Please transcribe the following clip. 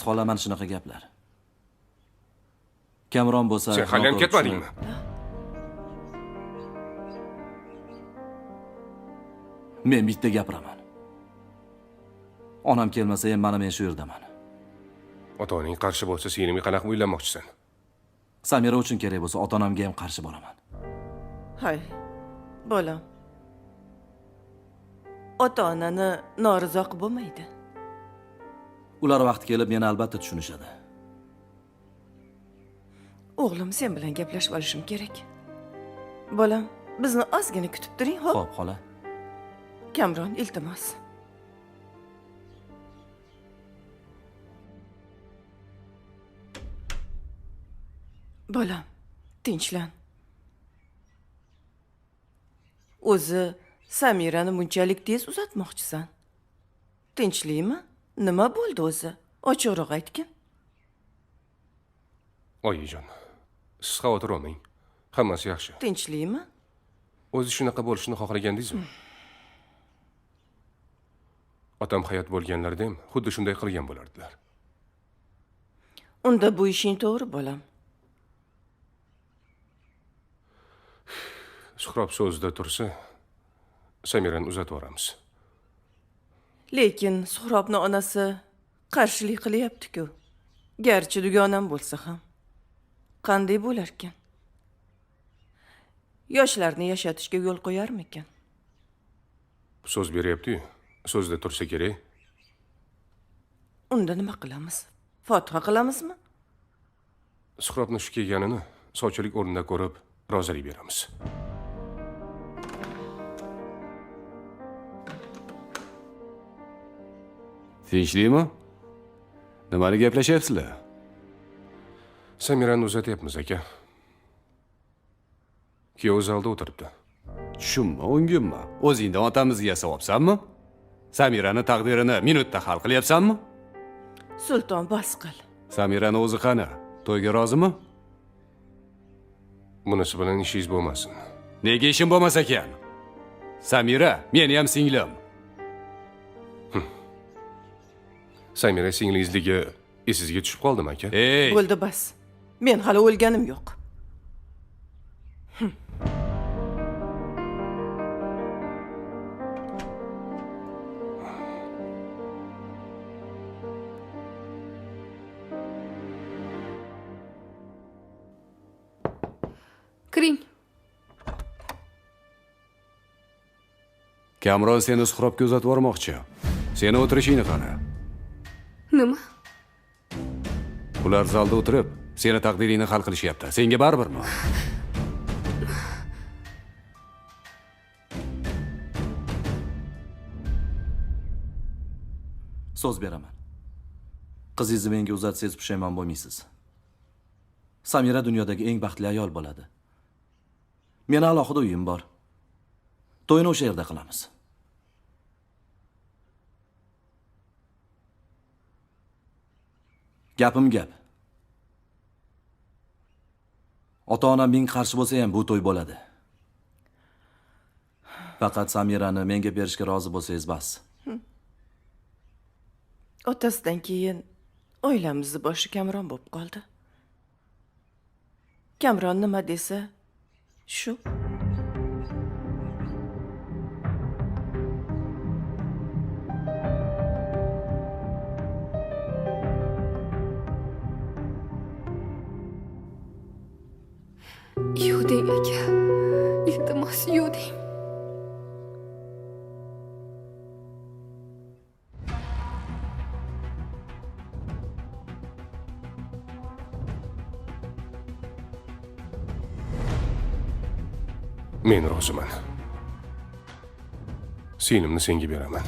Xola, mana shunaqa gaplar. Kamron bo'lsa... Sen haliyam noto'g'ri ketmadingmi? Men bitta gapiraman. Onam kelmasa ham mana men shu yerdaman. Ota-onang qarshi bo'lsa, singlimga qanaqa uylanmoqchisan? Samira uchun kerak bo'lsa, ota-onamga ham qarshi boraman. Hay, bolam. Ota-onani norizo qilib bo'lmaydi. Ular vaqti kelib meni albatta tushunishadi. O'g'lim, sen bilan gaplashib olishim kerak. Bolam, bizni ozgina kutib turing, xo'p? Xo'p, xola. Kamron, iltimos. Bolam, tinchlan. O'zi Samirani bunchalik tez uzatmoqchisan. Tinchlikmi? Nima bo'ldi o'zi? Ochiqroq aytgin. Oyijon, siz xavotir olmang. Hammasi yaxshi. Tinchlikmi? O'zi shunaqa bo'lishini xohlagandingizmi? Otam hayot bo'lganlarida ham xuddi shunday qilgan bo'lardilar. Unda bu ishing to'g'ri, bolam. Suhrob so'zida tursa, Samirani uzatib yuboramiz. Lekin Suhrobni onasi qarshilik qilyapti-ku. Garchi dugonam bo'lsa ham. Qanday bo'larkan? Yoshlarni yashatishga yo'l qo'yarmikan? So'z beryapti-yu, so'zida tursa kerak. Unda nima qilamiz? Fotiha qilamizmi? Suhrobni shu kelganini sovchilik o'rnida ko'rib rozilik beramiz. Tinchlikmi? Nimani gaplashyapsizlar? Samirani uzatyapmiz, aka. Kuyov zalda o'tiribdi. Tushunma, o'ngimmi? O'zingdan otamizga yasayapsanmi? Samirani taqdirini minutda hal qilyapsanmi? Sulton, bas qil. Samirani o'zi qani? To'yga rozimi? Bunisi bilan ishingiz bo'lmasin. Nega ishim bo'lmas ekan? Samira meni ham singlim. Samira singlingizligi esingizga tushib qoldimi, aka? Ey! Bo'ldi, bas. Men hali o'lganim yo'q. Kiring. Kamron seni Suhrobga uzatib yubormoqchi. Seni o'tirishingni qara. Nima? Ular zalda o'tirib, seni taqdiringni hal qilishyapti. Senga baribirmi? So'z beraman. Qizingizni menga uzatsangiz pushaymon bo'lmaysiz. Samira dunyodagi eng baxtli ayol bo'ladi. Meni alohida uyim bor. To'yni o'sha yerda qilamiz. Gapim gap. Ota-onam ming qarshi bo'lsa ham bu to'y bo'ladi. Faqat Samirani menga berishga rozi bo'lsangiz bas. Otasidan keyin oilamizni boshi Kamron bo'lib qoldi. Kamron nima desa shu. Yo'q deng aka. Iltimos, yo'q deng. Men roziman. Singlimni senga beraman.